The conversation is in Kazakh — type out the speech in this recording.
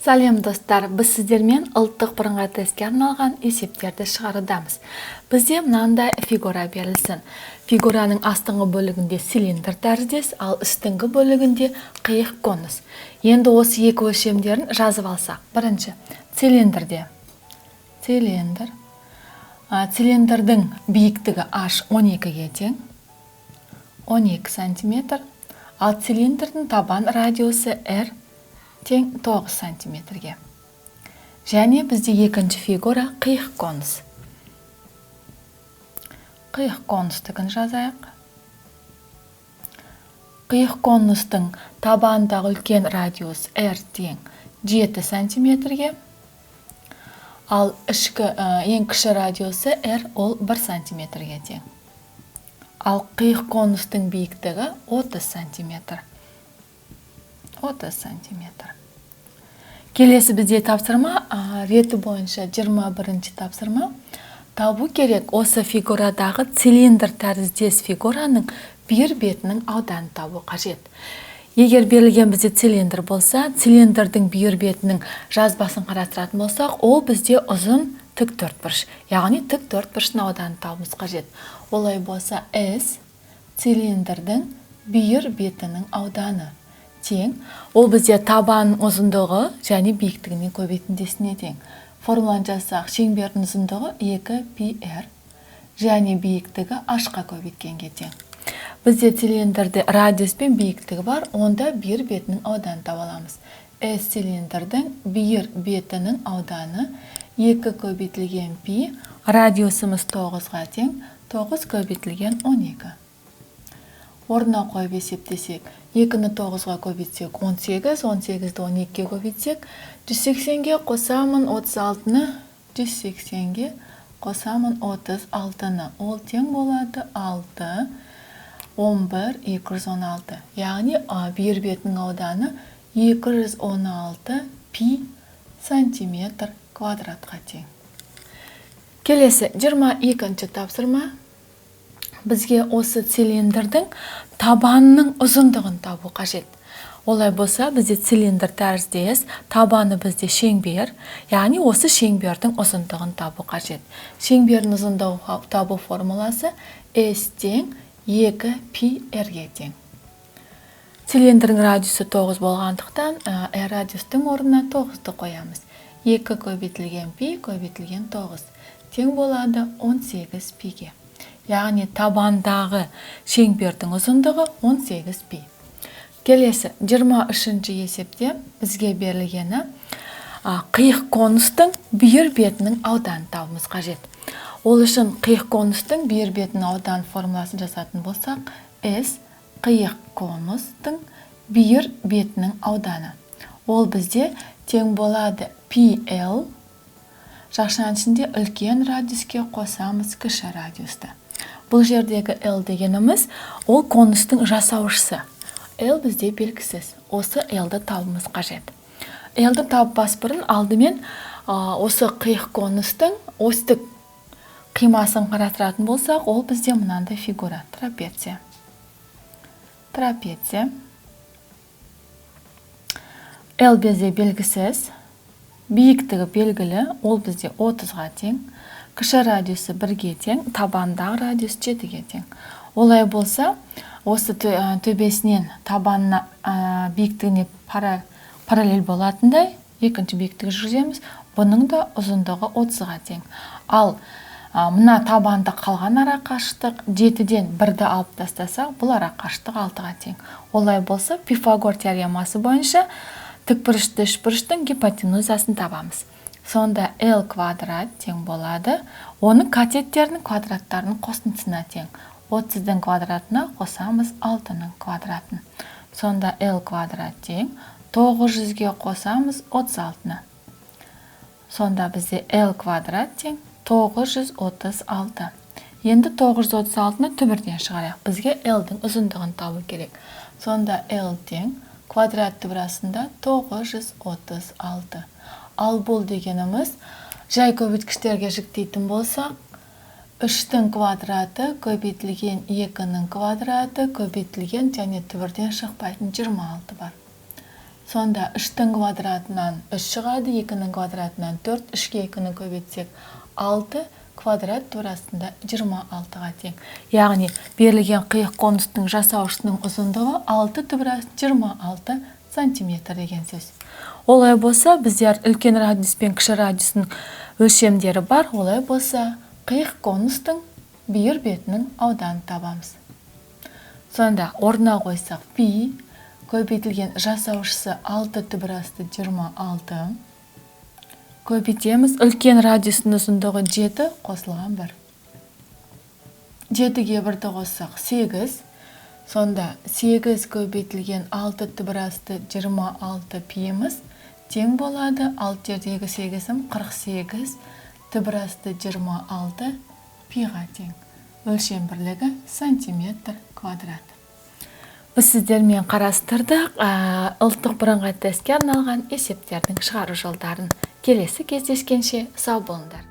Сәлем, достар! Біз сіздермен ұлттық бірыңғай тестке арналған есептерді шығарудамыз. Бізде мынандай фигура берілсін. Фигураның астыңғы бөлігінде цилиндр тәріздес, ал үстіңгі бөлігінде қиық конус. Енді осы екі өлшемдерін жазып алсақ. Бірінші, цилиндрде. Цилиндр. Цилиндрдің биіктігі h 12-ге тең. 12 сантиметр. Ал цилиндрдің табан радиусы r тең 9 сантиметрге. Және бізде екінші фигура қиық конус. Қиық конустікін жазайық. Қиық конустың табанындағы үлкен радиус r тең 7 сантиметрге. Ал ішкі ең кіші радиусы r ол 1 сантиметрге тең. Ал қиық конустың биіктігі 30 сантиметр. 30 сантиметр. Келесі бізде тапсырма, реті бойынша 21 тапсырма. Табу керек осы фигурадағы цилиндр тәріздес фигураның бүйір бетінің ауданын табу қажет. Егер берілген бізде цилиндр болса, цилиндрдің бүйір бетінің жазбасын қарастыратын болсақ, ол бізде ұзын тік төртбұрыш. Яғни тік төртбұрыштың ауданын табуымыз қажет. Олай болса, S цилиндрдің бүйір бетінің ауданы тең. Ол бізде табан ұзындығы және биіктігінің көбейтіндесіне тең. Формуланы жазсақ, шеңбердің ұзындығы 2 пи r және биіктігі h-қа көбейткенге тең. Бізде цилиндрде радиус пен биіктігі бар, онда бүйір бетінің ауданын таба аламыз. S цилиндрдің бүйір бетінің ауданы 2 көбейтілген пи, радиусымыз 9-ға тең, 9 көбейтілген 12. Орнына қойып есептесек, 2-ні 9-ға көбейтсек 18, 18-ді 12-ге көбейтсек, 180-ге қосамын 36-ны, 180-ге қосамын 36-ны. Ол тең болады 6, 11, 216. Яғни бүйір бетінің ауданы 216 пи сантиметр квадратқа тең. Келесі 22 тапсырма. Бізге осы цилиндрдің табанының ұзындығын табу қажет. Олай болса, бізде цилиндр тәріздес, табаны бізде шеңбер, яғни осы шеңбердің ұзындығын табу қажет. Шеңбердің ұзындығын табу формуласы S тең 2 пи r-ге тең. Цилиндрдің радиусы 9 болғандықтан, r радиустың орнына 9-ды қоямыз. 2 көбейтілген пи көбейтілген 9 тең болады 18 пиге. Яғни табандағы шеңбердің ұзындығы 18 пи. Келесі 23 есепте бізге берілгені қиық конустың бүйір бетінің ауданын табуымыз қажет. Ол үшін қиық конустың бүйір бетінің аудан формуласын жазатын болсақ, S қиық конустың бүйір бетінің ауданы. Ол бізде тең болады пи л, жақшаның ішінде үлкен радиуске қосамыз кіші радиусты. Бұл жердегі L дегеніміз ол конустың жасаушысы. L бізде белгісіз. Осы L-ді табуымыз қажет. L-ді таппас бұрын алдымен осы қиық конустың осьтік қимасын қарастыратын болсақ, ол бізде мынандай фигура, трапеция. Трапеция. L бізде белгісіз, биіктігі белгілі, ол бізде 30-ға тең. Кіші радиусы 1-ге тең, табандағы радиус 7-ге тең. Олай болса, осы төбесінен табанына, биіктігіне параллель болатындай екінші биіктігі жүргіземіз. Бұның да ұзындығы 30-ға тең. Ал мына табанда қалған ара қашықтық 7-ден 1-ді алып тастасақ, бұл ара қашықтық 6-ға тең. Олай болса, Пифагор теоремасы бойынша тікбұрышты үшбұрыштың гипотенузасын табамыз. Сонда L квадрат тең болады. Оның катеттерінің квадраттарының қосындысына тең. 30-дың квадратына қосамыз 6-ның квадратын. Сонда L квадрат тең 900-ге қосамыз 36-ны. Сонда бізде L квадрат тең 936. Енді 936-ны түбірден шығарайық. Бізге L-дің ұзындығын табу керек. Сонда L тең квадрат түбір астында 936. Ал бұл дегеніміз жай көбейткіштерге жіктейтін болсақ, 3-тің квадраты көбейтілген 2-нің квадраты көбейтілген және түбірден шықпайтын 26 бар. Сонда 3-тің квадратынан 3 шығады, 2-нің квадратынан 4, 3-ке 2-ні көбейтсек 6, квадрат турасында 26-ға тең. Яғни берілген қиық конустың жасаушысының ұзындығы 6 түбір 26 сантиметр деген сөз. Олай болса, біздер үлкен радиус пен кіші радиустың өлшемдері бар. Олай болса, қиық конустың бүйір бетінің ауданын табамыз. Сонда орнына қойсақ, пи көбейтілген жасаушысы 6 түбір асты 26 көбейтеміз. Үлкен радиустың ұзындығы 7 қосылған 1. 7-ге 1-ді қоссақ 8. Сонда 8 көбейтілген 6 түбір асты 26 пиіміз тең болады. 6 жердегі 8-ім 48 түбір асты 26 пиға тең. Өлшем бірлігі сантиметр квадрат. Біз сіздермен қарастырдық ұлттық бірыңғай тестке арналған есептердің шығару жолдарын. Келесі кездескенше сау болыңдар.